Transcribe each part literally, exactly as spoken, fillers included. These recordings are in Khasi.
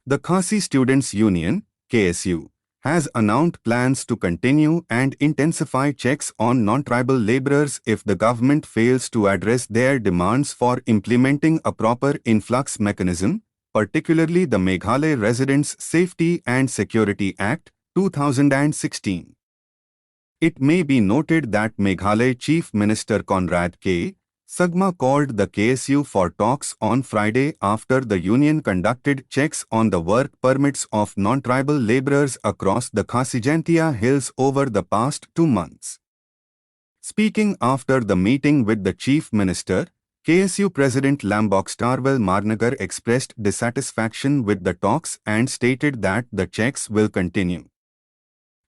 The Khasi Students Union, K S U, has announced plans to continue and intensify checks on non-tribal laborers if the government fails to address their demands for implementing a proper influx mechanism, particularly the Meghalaya Residents Safety and Security Act, two thousand sixteen. It may be noted that Meghalaya Chief Minister Conrad K. Sangma called the K S U for talks on Friday after the union conducted checks on the work permits of non-tribal laborers across the Khasi Jaintia Hills over the past two months. Speaking after the meeting with the Chief Minister, K S U President Lambok Starwell Marnagar expressed dissatisfaction with the talks and stated that the checks will continue.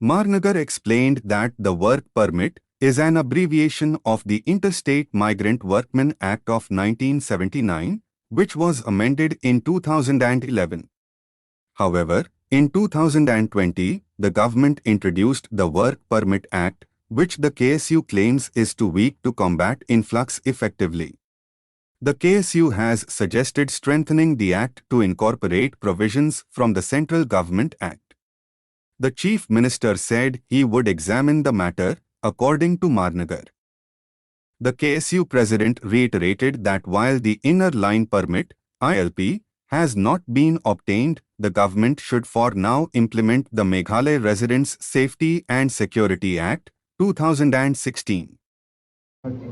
Marnagar explained that the work permit is an abbreviation of the Interstate Migrant Workmen Act of nineteen seventy-nine, which was amended in two thousand eleven. However, in two thousand twenty, the government introduced the Work Permit Act, which the K S U claims is too weak to combat influx effectively. The K S U has suggested strengthening the act to incorporate provisions from the Central Government Act. The Chief Minister said he would examine the matter, according to Marnagar. The K S U president reiterated that while the Inner Line Permit, I L P, has not been obtained, the government should for now implement the Meghalaya Residents Safety and Security Act, two thousand sixteen.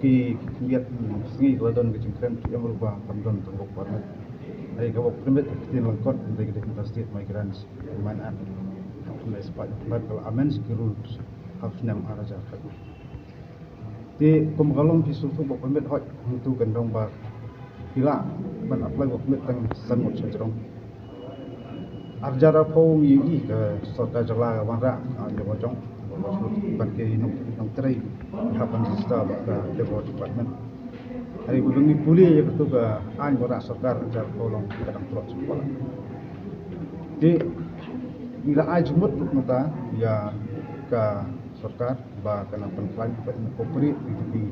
Ki khyndiat sngi ka la don ka jingkren ki em ruh ba kam don tang work permit. Ai ka work permit ka ktien lyngkot, ka dei ka Interstate Migrants Workmen Act. Ka la amend ki rules ha u snem ar hajar khat. Te kum ka long phi sngewthuh work permit hooid hangtu kan dang ba phi lah ban apply work permit tang san ngut sha jrong. Ar hajar arphew ngi ïohi ka sorkar jylla ka wanrah, ah, ïa ka jong ban ki nong, nongtrei hap ban register bad ka Labour Department. Hynrei ba ngi pule ïa katu ka aiñ wanrah sorkar ar hajar arphew long ka dang tlot sha kpala. Te ngi la ai jingmut ruh mynta ïa ka sorkar ba kan nang pynkhlaiñ, ba kan incorporate ïa ki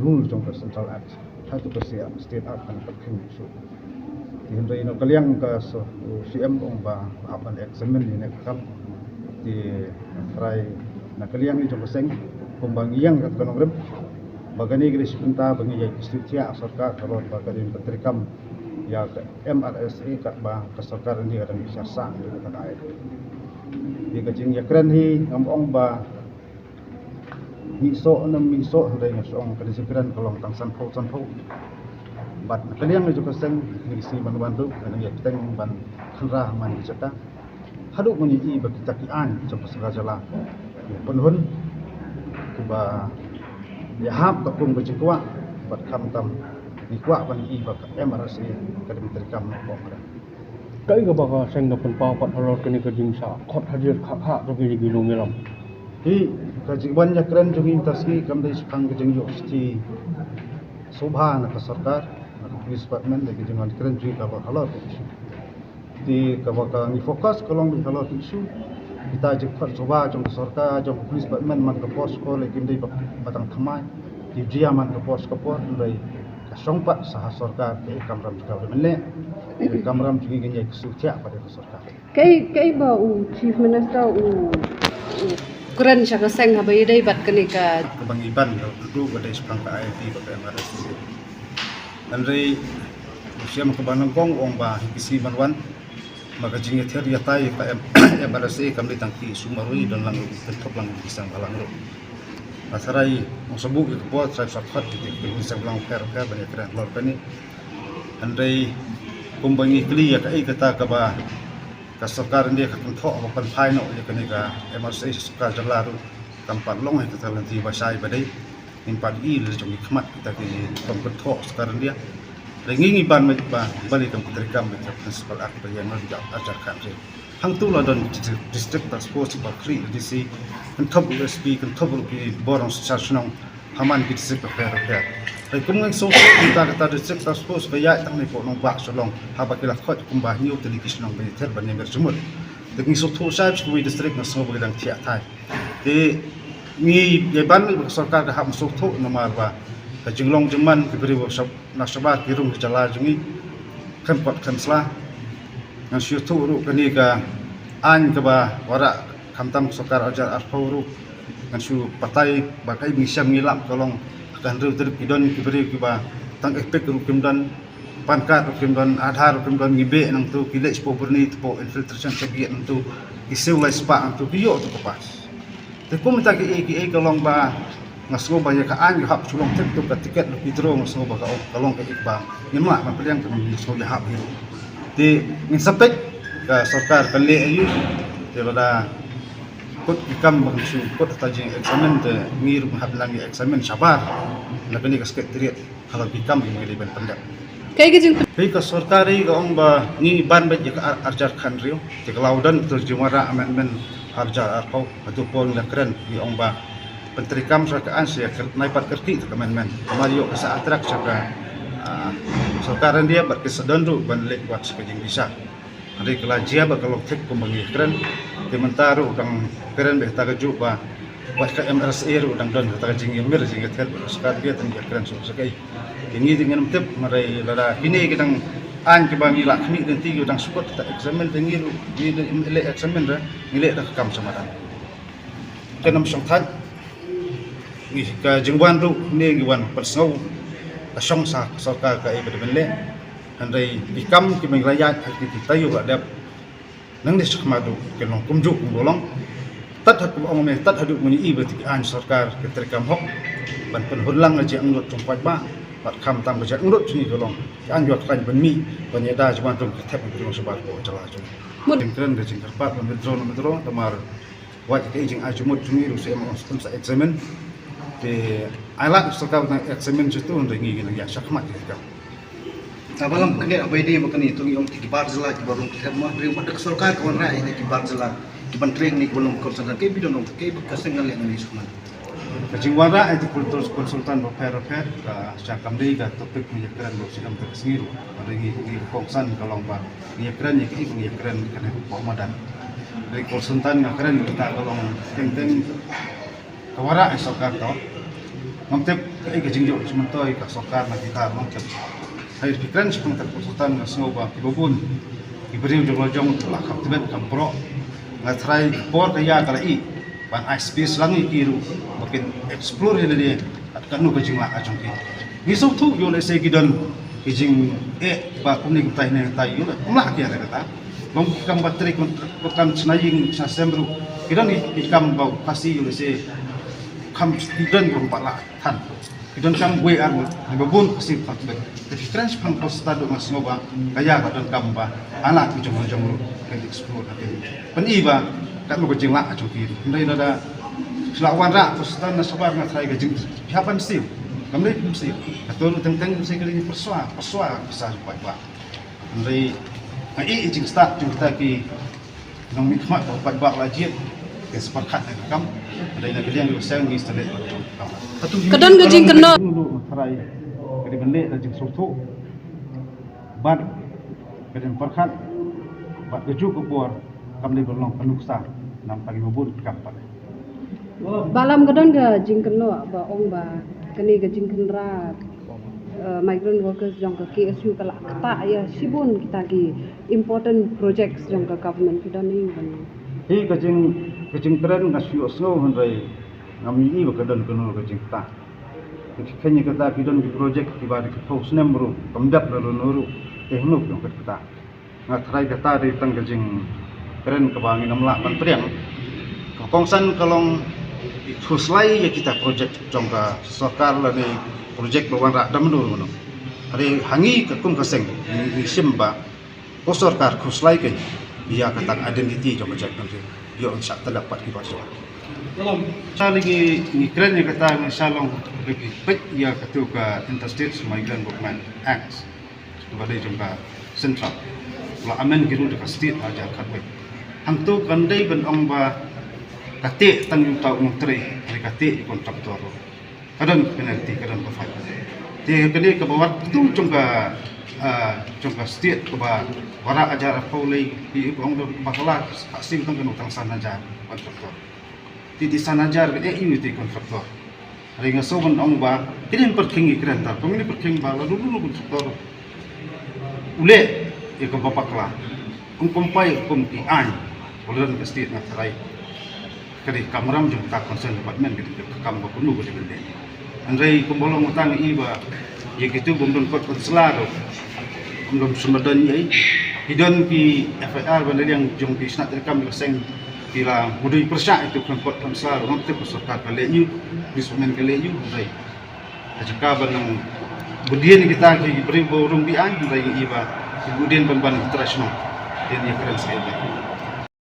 rule jong ka Central Act. Hato ka State Act kan pynkheiñ shuh. Te hynrei na ka liang ka s-, u C M u ong ba hap ban examine ïa kane ka kam. Te trai na ka liang jong ka seng kumba ngi ïeng kat ka nongrim ba kane ka dei shi bynta ba ngi ïai kyrsiew ïa ka sorkar halor ba ka dei ban treikam ïa ka M R S A katba ka sorkar India ka dang bishar sah ïa kata ka aiñ. Te ka jingïakren hi ngam ong ba mih soh ne ym mih soh, hynrei nga shu ong ka dei jingkren ka long tang sanphew sanphew. Bad na ka liang jong ka seng, kine ki sngi ban wan ruh nga dang ïai bteng ban khynra ha man ki jaka. Haduh ngan ïohi ba kita ki aiñ jong ka sorkar jylla ki pynhun kiba ïahap katkum ka jingkwah, bad khamtam ngi kwah ban ïohi ba ka M R S A ka dei ban treikam noh. Kaei kaba ka seng da pynpaw pat halor kane ka jingshah khot hajar kha kha jong ki nongïalam? Hi, ka jingwan ïakren jong ngi mynta sngi kam dei shaphang ka jingïoh shithi sngewbha na ka sorkar, na ka police department, da ka jingwan kren jong ngi ka ba halor ka issue. Te kaba ka ngi focus ka long dei halor ka issue kita jingkhot sngewbha jong ka sorkar, jong ka police department man ka por sha ka por lei kim dei ba, ba tang thymmai. Ki jia man ka por sha ka por, hynrei ka shong pat sha ha sorkar, ka kamram jong ka ba dei mynne. Ka kamram jong ngi ngin ïai kyrsiew thiah pat ïa ka sorkar. Kaei, kaei ba u Chief Minister u, u kren sha ka seng haba ïadei bad kane ka. Kaba ngi ban ruh ka dei shaphang ka I L P bad ka M R S A. Hynrei u Siem kaba nyngkong u ong ba ha ki sngi ban wan ba ka jingïathied ïatai ka M-, M R S A kam dei tang ki sumar ruh, i don lang ruh, i kynthup lang ki seng bhalang ruh. Nga tharai ong sa buh ïa ka por tharai sa khot ïa ki seng bhalang pher pher ban ïakren halor kane. Hynrei kumba ngi kylli ïa kaei kata kaba ka sorkar India ka kynthoh ba pynphai noh ïa kane ka M R S A sha sorkar jylla ruh kam pat long ïa kata lynti ba shai ba dei. Ngim pat i la jong ki khmat kita ki kam kynthoh sorkar India. Hynrei ngi ngi ban meit ba balei kam treikam ïa ka Municipal Act ba ïa ngan jap ar hajar khat re. Hangtu la don district, district task force ba khlieh D C, kynthup ruh S P, kynthup ruh ki bor nongshong shnong ha man ki district bapher bapher. Hynrei kum ngi sngewthuh mynta kata district task force ka ïaid tang na i Nongbah Shillong haba ki la khot kumba hynñiew tylli ki shnong ba ïathied ban ïamir jingmut. Te ngi sngewthuh shai ba shi kawei district nga sngew ba ki dang thiah thai. Te ngi ïa ban ba ka sorkar ka hap sngewthuh namar ba ka jinglong jingman ki briew na shabar ki rung ki jylla jong ngi khlem kot khlem sla. Ngan shu ïathuh ruh kane ka aiñ kaba wanrah khamtam sorkar arjar arphew ruh. Ngan shu batai ba kaei ba ngi shem ngi lap ka long ka hynriew tarik ki don ki briew kiba tang EPIC ruh kim don, PAN card ruh kim don, Aadhaar ruh kim don, ngi beh nangtu, ki leit shapoh byrni, shapoh infiltration shabiat nangtu, ki siew lai spah nangtu, ki ïoh tu ka pass. Te kum ita ki ei ki ei ka long ba nga sngew ba ïa ka aiñ ka hap shu long thik tu ka ticket lucky draw, nga sngew ba ka long ka ei ba ngim lah ban pdiang, ka ngin sngew ïa hap hi ruh. Te ngin sa peit ka sorkar ka leh aïu. Te lada kut ki kam ba ngin shu kut hata jingexamine te ngi ruh ngi hap nang ïa examine shabar na kane ka secretariat. Ka long ki kam ba ngi dei ban pyndep. Kaei ka jing Hei ka sorkar hi ka ong ba ngi ban beit ïa ka ar, arjar khathynriew. Te ka la u don ka jingwanrah amendment arjar arphew. Hato por ngi la kren ngi ong ba pyntreikam sha ka aiñ sha ka nai pat kyrkieh ka amendment. Namar ïoh ka sa attract sha ka, ah, sorkar India bad ka sa don ruh ban leit wad sha ka jingbishar. Hynrei ka la jia ba ka long thik kumba ngi kren. Te mynta ruh dang kren beit hata kajuh ba wat ka MRSA ruh dang don hata ka jingïamir jingïathied bad ka sorkar India, te ngi kren shuh shuh kaei. Te ngi te ngim tip, hynrei lada kine ki dang aiñ kiba ngi la khmih lynti ki dang shu kut hata examine, te ngi ruh ngi leh examine re, ngi leh da ka kam sha madan. Kan ym shong thait. Ngi ka jingwan ruh ne ngi wan pynsngew ka shong sha ka sorkar kaei ba dei ban leh. Hynrei ki kam kiba ngi la ïaid ha ki taïew ba la dep, nangne shakhmat ruh kin long kumjuh kumba long. Tat haduh ong me, tat haduh ngi ïohi ba ki aiñ sorkar ki treikam hok ban pynhun lang ïa ka jingangnud jong paidbah bad khamtam ka jingangnud jong ngi ka long ki aiñ ïoh ban mih ban ïada jingwan jong ki thep jong shabar ko jala jong. Mut. Jingkren ka jingkyrpad ban withdraw na withdraw, namar wat ka jingai jingmut jong ngi ruh shu em ong shu sa examine. Te ai lad sorkar ban examine shuh tu, hynrei ngi ngi nang ïa shakhmat ki kam. Ba lam kane ba ïadei ba kane tu ngi ong ki bar jylla kiba rung ki thep ma, hynrei wat ka sorkar ka wanrah ïa ki bar jylla kiban trei ne kiba long consultant, kaei ba don ong kaei ba ka seng ngan leh ngan ïa shakhmat. Ka jingwanrah ïa ki consultant bapher bapher ka sha kam dei ka topic ngi ïa kren ba shu em ka sngi ruh. Hynrei ngi ngi kongsan ka long ba ngi ïa kren ïa kaei ba ngi ïa kren kane hapoh madan. Hynrei consultant nga kren kita ka long teng teng ka wanrah ïa sorkar to. Ngam tip kaei ka jingïoh jingmyntoi ka sorkar na kita ngam tip. Hynrei phi kren shaphang ka consultant nga sngew ba kiba bun ki briew jong la jong la kham tbit kham proh. Nga tharai por ka ïa ka la ïeh ban ai space lang ïa ki ruh ba kin explore ïa lade. Katno ka jinglah ka jong ki. Ngi sngewthuh ïoh lehse ki don ki jingeh ba kumne kumtai ne kumtai ïoh leh kumlah ki ïa kata. Long ki kam ba trei kon, kon kam chna ïing chna sem ruh. Ki don ki kam ba u Khasi ïoh lehse kam ki don ba u ba lah than. Ki don kam wei ar ngut ba bun Khasi ba tbit. Te ki kren shaphang ko stad nga sngew ba ka ïa ka don kam ba anak ki jong jong ruh ka explore ka. Pyni ba katno ka jinglah ka jong ki. Hynrei lada shu la wanrah to sdang na shabar nga tharai ka jing phi hap ban siew. Kam dei phi siew. Kato ruh teng teng phi siew ka dei pyrshah, pyrshah, pyrshah jong paidbah. Hynrei nga ïohi jingstad jong kita ki nongmihkhmat ba paidbah la jied. Ki sa pyrkhat ïa ka kam. Hynrei na ka liang ka seng ngi sa leh ka kam. Ka don ka jingkynnoh. Nga tharai ka dei ban leh da jingsngewthuh. Bad ka dei ban pyrkhat bad kajuh ka por kam dei ban long ka nuksa namar ba bun kam pat. Ba lam ka don ka jingkynnoh ba ong ba kane ka jingkhynra, eh, migrant workers jong ka KSU ka la ktah ïa shibun kita ki important projects jong ka government, ki don hi ban. Hi ka jing, ka jingkren nga shu sngew hynrei ngam ïohi ba ka don kano ka jingktah. Ki khein ïa kata ki don ki project kiba da ki phew snem ruh kam dep da ruh ruh. Te hynno ki ong kat kata. Nga tharai kata dei tang ka jingkren kaba ngin ym lah ban pdiang. Ka kongsan ka long khuslai ïa kita project jong ka sorkar lane project ba wanrah da mano mano. Hynrei ha ngi ka kum ka seng ngi, ngi shim ba ko sorkar khuslai kein ïa kata ka identity jong ka jaitbynriew. Ïoh ngi shah tlep pat ki bar jylla. Sa lei ngi, ngi kren ïa kata ngi sa long ba ki peit ïa katu ka Interstate Migrant Movement Act. Kaba dei jong ka central. La amend ki ruh da ka state ha arhajar khatwei. Hangto kan dei ban ong ba ka teh tang ïa uta u nongtrei, ka teh ïa u contractor. Ka don penalty, ka don ka fine. Te ka dei kaba wat tu jong ka, ah, jong ka state kaba wanrah arhajar arphew lei, ki ong da bakla ka sing tang kano tang san hajar contractor. Te te san hajar ka eh ïa u te contractor. Hynrei nga sngew ban ong ba kine pyrkhing ngi kren ta, pyrkhing ba la dulu dulu contractor u leh ïa kaba bakla. Kum kumpai kum ki aiñ ba la don ka state nga tharai ka dei ka kamram jong ka concern department, ka dei ka kam ba kumno ka dei ban leh. Hynrei kumba long mynta ngi i ba ïa kitu bym don court counsellor ruh, bym don sumar don ïa i. Ki don ki F I R ban liang jong ki shnat treikam ka seng, ki la mudui pyrshah itu ka court counsellor ruh, ngam tip ba sorkar ka leh ïa u, police department ka leh ïa u, hynrei ka jaka ban nang bud ïa kita ki briew ba rung biang, hynrei i ba ki bud ïa ban ban trai shnong. Dei ïa kren sa ïa.